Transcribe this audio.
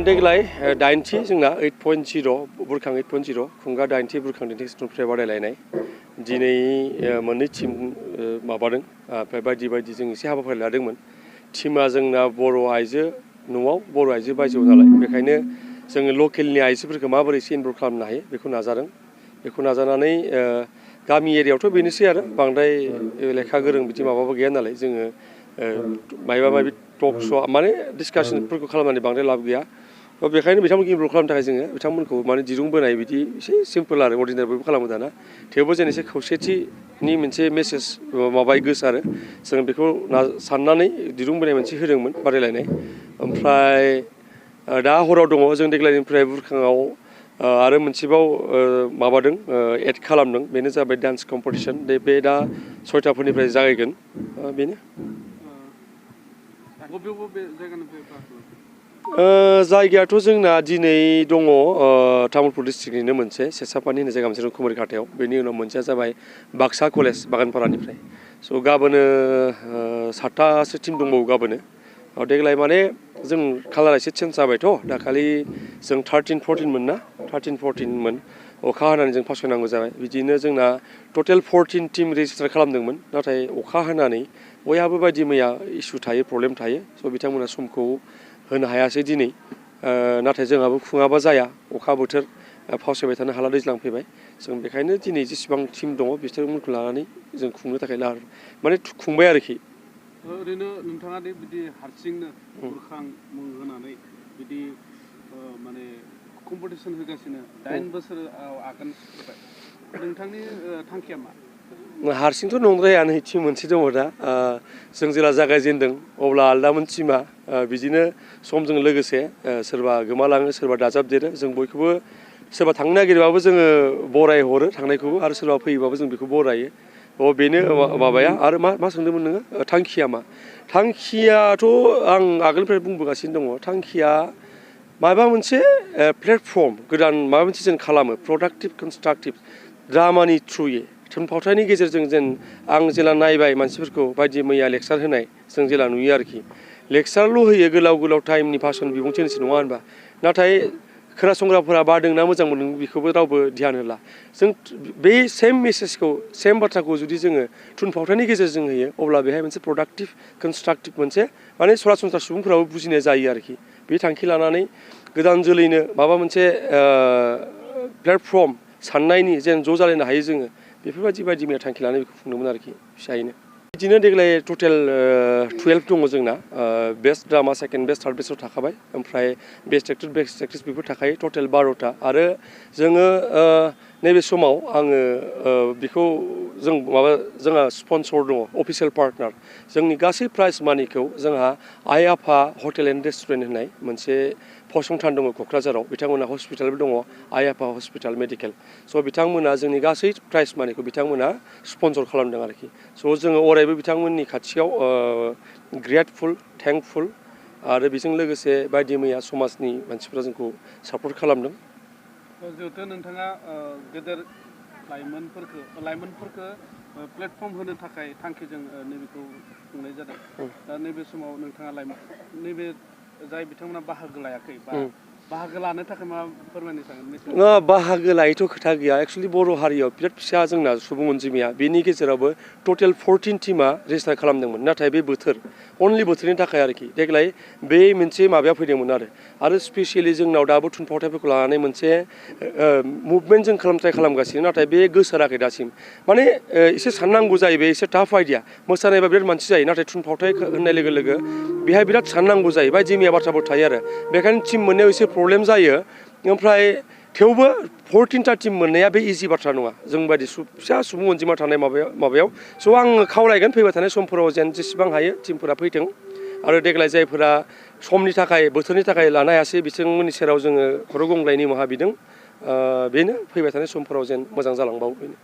देग्लाय 80 जोंना 8.0 बुरखां 8.0 खुंगा 80 बुरखां दिन्थिफुंनाय बादायलायनाय दिनै मोननै टीम माबादों ओमफ्राय बायदि जों एसे हाबाफारि लादोंमोन टीमा जोंना बर' आइजो न'आव बर' आइजो बायजोआव नालाय बेखायनो जोङो लकेलनि आइजोफोरखौ माबोरै एसे इनभल्भ खालामनो हायो बेखौ नाजादों बेखौ नाजानानै गामि एरियायावथ' बेनोसै आरो बांद्राय लेखा गोरों बिदि माबाबो गैया नालाय जोङो माबा माबि टक श' माने डिसकासनफोरखौ खालामनानै बांद्राय लाब गैया बेखायनो बिथांमोनखौ इनभल्भ खालामनो थाखाय जोङो बिथांमोनखौ माने दिरुं बोनाय बिदि एसे सिम्पोल आरो अर्डिनारिबो खालामो दाना थेवबो जों एसे खौसेथिनि मोनसे मेसेज माबाय गोसारो जों बेखौ साननानै दिरुं बोनाय मोनसे होदोंमोन बादायलायनाय ओमफ्राय दा हराव दङ जों देग्लायनिफ्राय बुरखाङाव आरो मोनसेबाव माबादों एड खालामदों बेनो जाबाय डान्स कम्पिटिसन बे दा 6टाफोरनिफ्राय जागायगोन बेनो जायगायाथ' जोंना दिनै दङ तामुलपुर डिस्ट्रिक्टनिनो मोनसे सेसापानि होननाय जायगा मोनसे दं कुमारिघाटायाव बेनि उनाव मोनसेया जाबाय बाक्सा कलेज बागानपारानिफ्राय स' गाबोनो 7टासो टिम दंबावो गाबोनो देग्लाय माने जों कालारा एसे चेन्ज जाबायथ' दाखालि जों 13-14 मोन ना 13-14 मोन अखा हानानै जों फासयनांगौ जाबाय बिदिनो जोंना टटेल 14 टिम रेजिस्टार खालामदोंमोन नाथाय अखा हानानै बयहाबो बायदि मैया इसु थायो प्रब्लेम थायो स' बिथांमोना समखौ होनो हायासै दिनै नाथाय जोंहाबो खुङाबा जाया अखा बोथोर फावसायबाय थानो हाला दैज्लां फैबाय जों बेखायनो दिनै जेसेबां टिम दङ बिसोरमोनखौ लानानै जों खुंनो थाखाय माने खुंबाय आरोखि ओरैनो नोंथाङा दे बिदि हारसिंनो बुरखां मुं होनानै बिदि माने कम्पिटिसन होगासिनो 8 बोसोर आगान सुरबाय नोंथांनि थांखिया मा हारसिंथ' नंद्राया नै टिम मोनसे दङ दा जों जेला जागायजेनदों अब्ला आलदामोन टिमा बिदिनो समजों लोगोसे सोरबा गोमालाङो सोरबा दाजाबदेरो जों बयखौबो सोरबा थांनो नागिरबाबो जोङो बराय हरो थांनायखौबो आरो सोरबा फैयोबाबो जों बेखौ बरायो बेनो माबाया आरो मा सोंदोंमोन नोङो थांखिया मा थांखियाथ' आं आगोलनिफ्राय बुंबोगासिनो दङ थांखिया माबा मोनसे प्लेटफर्म गोदान माबा मोनसे जों खालामो प्रडाक्टिभ कनस्ट्राक्टिभ ड्रामानि थ्रुयै थुनफावथायनि गेजेरजों जेन आं जेला नायबाय मानसिफोरखौ बायदि मैया लेक्सार होनाय जों जेला नुयो आरोखि लेक्सारल' होयो गोलाव टाइमनि भाषण बिबुंथि होनोसै नङा होनबा नाथाय खोनासंग्राफोरा बादोंना मोजां मोनदों बेखौबो रावबो ध्यान होला जों बे सेम मेसेजखौ सेम बाथ्राखौ जुदि जोङो थुनफावथायनि गेजेरजों होयो अब्ला बेहाय मोनसे प्रडाक्टिभ कनस्ट्राक्टिभ मोनसे माने सरासनस्रा सुबुंफोराबो बुजिनाय जायो आरोखि बे थांखि लानानै गोदान जोलैनो माबा मोनसे प्लेटफर्म साननायनि जेन ज' जालायनो हायो जोङो बेफोरबायदि बायदि मैया थांखि लानानै बेखौ खुंदोंमोन आरोखि फिसायैनो बिदिनो देग्लाय टटेल 12 दङ जोंना best drama second best third बेस्टआव थाखाबाय ओमफ्राय बेस्ट एक्टर बेस्ट एक्ट्रेस बेफोर थाखायो टटेल 12टा आरो जोङो नैबे समाव आङो बेखौ जोंहा स्पन्सर दङ अफिसियेल पार्टनार जोंनि गासै प्राइज मानिखौ जोंहा आइ आफा हटेल एन्ड रेस्टुरेन्ट होननाय मोनसे फसंथान दङ क'क्राझाराव बिथांमोना हस्पिटालबो दङ आइ आफा हस्पिटाल मेडिकेल स' बिथांमोना जोंनि गासै प्राइज मानिखौ बिथांमोना स्पन्सर खालामदों आरोखि स' जोङो अरायबो बिथांमोननि खाथियाव ग्रेटफुल थेंकफुल आरो बेजों लोगोसे बायदि मैया समाजनि मानसिफ्रा जोंखौ सापर्ट खालामदों जिहेथु नोंथाङा गेदेर लाइमोनफोरखौ प्लेटफर्म होनो थाखाय थांखिजों नैबेखौ खुंनाय जादों दा नैबे समाव नोंथाङा नैबे जाय बिथांमोना बाहागो लायाखै बा बाहागो लानो थाखाय मा फोरमायनो सानो बाहागो लायैथ' खोथा गैया एक्सुवेलि बर' हारियाव बिराद फिसा जोंना सुबुं अनजिमाया बेनि गेजेरावबो टटेल 14 टिमा रेजिस्टार खालामदोंमोन नाथाय बे अनलि बोथोरनि थाखाय आरोखि देग्लाय बे मोनसे माबाया फैदोंमोन आरो स्पेसियेलि जोंनाव दाबो थुनफावथायफोरखौ लानानै मोनसे मुभमेन्ट जों ट्राइ खालामगासिनो नाथाय बे गोसाराखै दासिम माने एसे साननांगौ जायो बे एसे टाफ आइडिया मोसानायबा बिराद मानसि जायो नाथाय थुनफावथाय होननाय लोगो लोगो बेहाय बिराद साननांगौ जायो बायदि मैया बाथ्राफोर थायो आरो बेखायनो टिम मोननायाव एसे प्रब्लेम जायो ओमफ्राय थेवबो 14टा टिम मोननाया बे इजि बाथ्रा नङा जों बायदि फिसा सुबुं अनजिमा थानाय माबायाव स' आं खावलायगोन फैबाय थानाय समफोराव जेसेबां हायो टिमफोरा फैथों आरो देग्लाय जायफोरा समनि थाखाय बोथोरनि थाखाय लानो हायासै बिथांमोननि सेराव जोङो खर' गंग्लाय निमाहा बिदों बेनो फैबाय थानाय समफोराव जेन मोजां जालांबावो बेनो